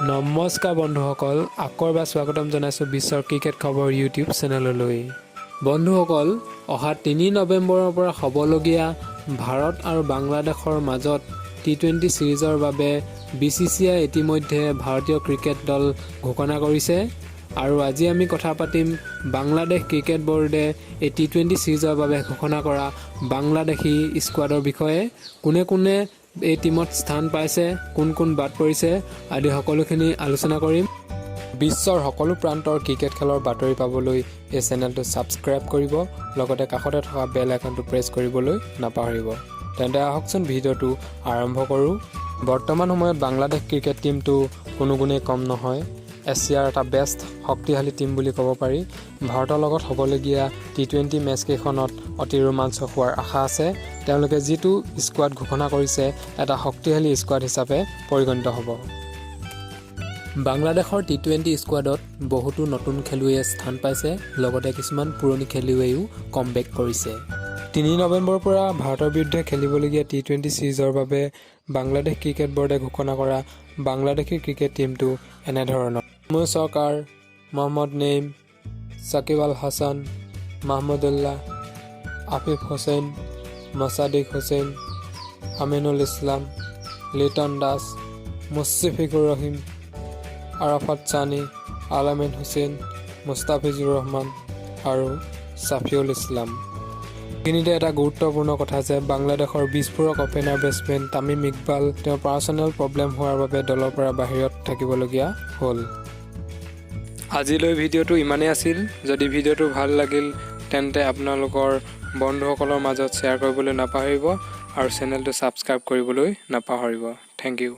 নমস্কাৰ বন্ধুসকল, আকৌ এবাৰ স্বাগতম জনাইছোঁ বিশ্বৰ ক্ৰিকেট খবৰ ইউটিউব চেনেললৈ। বন্ধুসকল, অহা 3 নৱেম্বৰৰ পৰা হ'বলগীয়া ভাৰত আৰু বাংলাদেশৰ মাজত টি-20 ছিৰিজৰ বাবে বিচিচিআই ইতিমধ্যে ভাৰতীয় ক্ৰিকেট দল ঘোষণা কৰিছে আৰু আজি আমি কথা পাতিম বাংলাদেশ ক্ৰিকেট ব'ৰ্ডে এই টি-20 ছিৰিজৰ বাবে ঘোষণা কৰা বাংলাদেশী স্কোৱাডৰ বিষয়ে। কোনে কোনে এই টীমত স্থান পাইছে, কোন কোন বাদ পৰিছে আদি সকলোখিনি আলোচনা কৰিম। বিশ্বৰ সকলো প্ৰান্তৰ ক্ৰিকেট খেলৰ বাতৰি পাবলৈ এই চেনেলটো ছাবস্ক্ৰাইব কৰিব, লগতে কাষতে থকা বেল আইকনটো প্ৰেছ কৰিবলৈ নাপাহৰিব। তেন্তে আহকচোন, ভিডিঅ'টো আৰম্ভ কৰোঁ। বৰ্তমান সময়ত বাংলাদেশ ক্ৰিকেট টীমটো কোনো গুণেই কম নহয়। এছিয়াৰ এটা বেষ্ট শক্তিশালী টীম বুলি ক'ব পাৰি। ভাৰতৰ লগত হ'বলগীয়া টি-20 মেচকেইখনত অতি ৰোমাঞ্চক হোৱাৰ আশা আছে। তেওঁলোকে যিটো স্কোৱাড ঘোষণা কৰিছে, এটা শক্তিশালী স্কোৱাড হিচাপে পৰিগণিত হ'ব। বাংলাদেশৰ টি-20 স্কোৱাডত বহুতো নতুন খেলুৱৈয়ে স্থান পাইছে, লগতে কিছুমান পুৰণি খেলুৱৈয়েও কমবেক কৰিছে। 3 নৱেম্বৰৰ পৰা ভাৰতৰ বিৰুদ্ধে খেলিবলগীয়া টি-20 ছিৰিজৰ বাবে বাংলাদেশ ক্ৰিকেট ব'ৰ্ডে ঘোষণা কৰা বাংলাদেশী ক্ৰিকেট টীমটো এনেধৰণৰ: সৌম্য চৰকাৰ, মহম্মদ নেইম, ছাকিব আল হাছান, মাহমুদুল্লাহ, আফিফ হোসেন, মোছাদিক হোসেন, আমিনুল ইছলাম, লিটন দাস, মুছফিকুৰ ৰহিম, আৰাফাত ছানি, আলামিন হুছেইন, মুস্তাফিজুৰ ৰহমান আৰু ছাফিউল ইছলাম। এইখিনিতে এটা গুৰুত্বপূৰ্ণ কথা যে বাংলাদেশৰ বিস্ফোৰক অপেনাৰ বেটছমেন তামিম ইকবাল, তেওঁৰ পাৰ্চনেল প্ৰব্লেম হোৱাৰ বাবে দলৰ পৰা বাহিৰত থাকিবলগীয়া হ'ল। আজিলৈ ভিডিঅ'টো ইমানেই আছিল। যদি ভিডিঅ'টো ভাল লাগিল, তেন্তে আপোনালোকৰ বন্ধুসকলৰ মাজত শ্বেয়াৰ কৰিবলৈ নাপাহৰিব আৰু চেনেলটো ছাবস্ক্ৰাইব কৰিবলৈ নাপাহৰিব। Thank U.